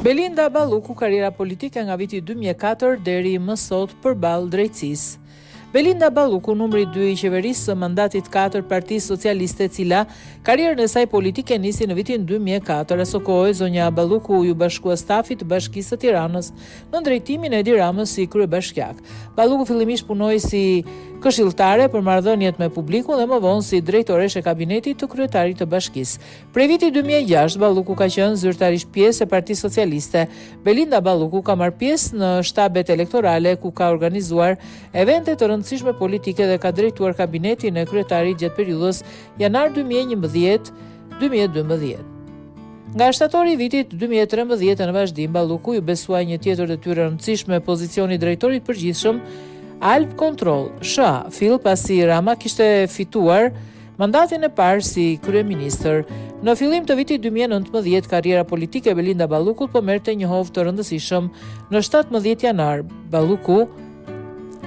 Belinda Balluku karriera politike nga viti 2004 deri më sot përballë drejtësisë. Belinda Balluku, numri 2 i qeverisë së mandatit 4 Partisë Socialiste, e cila karrierën e saj politike nisi në vitin 2004. Asokohe, zonja Balluku iu bashkua stafit të Bashkisë së Tiranës nën drejtimin e Edi Ramës si kryebashkiak. Balluku fillimisht punoi si këshilltare për marrëdhëniet me publikun dhe më vonë si drejtoreshë e kabinetit të kryetarit të bashkisë. Prej vitit 2006, Balluku ka qenë zyrtarisht pjesë e Partisë Socialiste. Belinda Balluku ka marrë pjesë në shtabet elektorale ku ka organizuar evente të rëndësishme politike dhe ka drejtuar kabinetin e kryetarit gjatë periudhës janar 2011 2012. Nga shtatori i vitit 2013 e në vazhdim, Balluku iu besua një tjetër detyrë e rëndësishme, pozicioni i drejtorit të përgjithshëm Albcontrol SHA, fill pasi Rama kishte fituar mandatin e parë si kryeministër. Në fillim të vitit 2019, karriera politike e Belinda Ballukut po merrte një hov të rëndësishëm. Në 17 janar, Balluku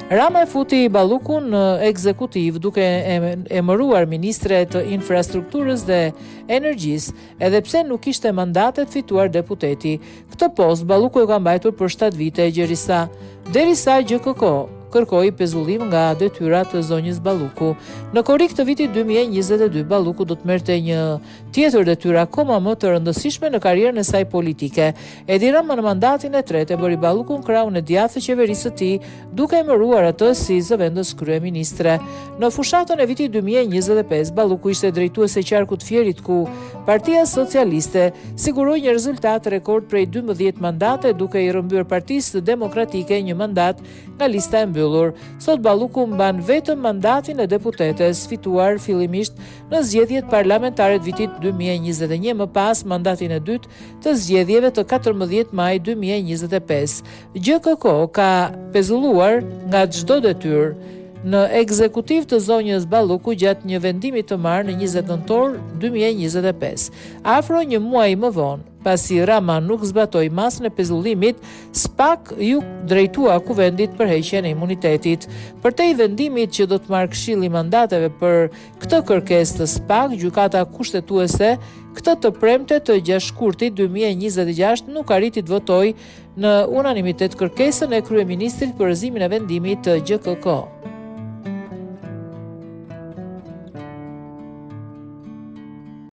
Rama e futi Ballukun në ekzekutiv duke e emëruar ministre të infrastrukturës dhe energjisë, edhe pse nuk kishte mandate të fituar deputeti. Këtë post Balluku e ka mbajtur për 7 vite gjerisa derisa GJKKO kërkoi pezullim nga detyra të zonjës Balluku. Në korrik të vitit 2022 Balluku do të merrte një Tjetër detyrë akoma më të rëndësishme në karrierën e saj politike. Edi Rama në mandatin e tretë e bëri Ballukun krahun e djathtë të qeverisë së tij, duke emëruar atë si zëvendës kryeministre. Në fushatën e vitit 2025, Balluku ishte drejtuese e qarkut të Fierit ku Partia Socialiste siguroi një rezultat rekord prej 12 mandate duke i rrëmbyer Partisë Demokratike një mandat nga lista e mbyllur. Sot Balluku mban vetëm mandatin e deputetes, fituar fillimisht në zgjedhjet parlamentare të vitit 2021, më pas mandatin e dytë të zgjedhjeve të 14 maj 2025. GJKKO ka pezulluar nga çdo detyrë në ekzekutiv të zonjës Balluku gjatë një vendimi të marrë në 20 nëntor 2025. Afro një muaj më vonë, Pasi Rama nuk zbatoi masën e pezullimit, SPAK iu drejtua Kuvendit për heqjen e imunitetit. Përtej vendimit që do të marrë Këshilli i Mandateve për këtë kërkesë të SPAK, Gjykata Kushtetuese këtë të premte të 6 shkurtit 2026 nuk arriti të votojë në unanimitet kërkesën e kryeministrit për rrëzimin e vendimit të GJKKO.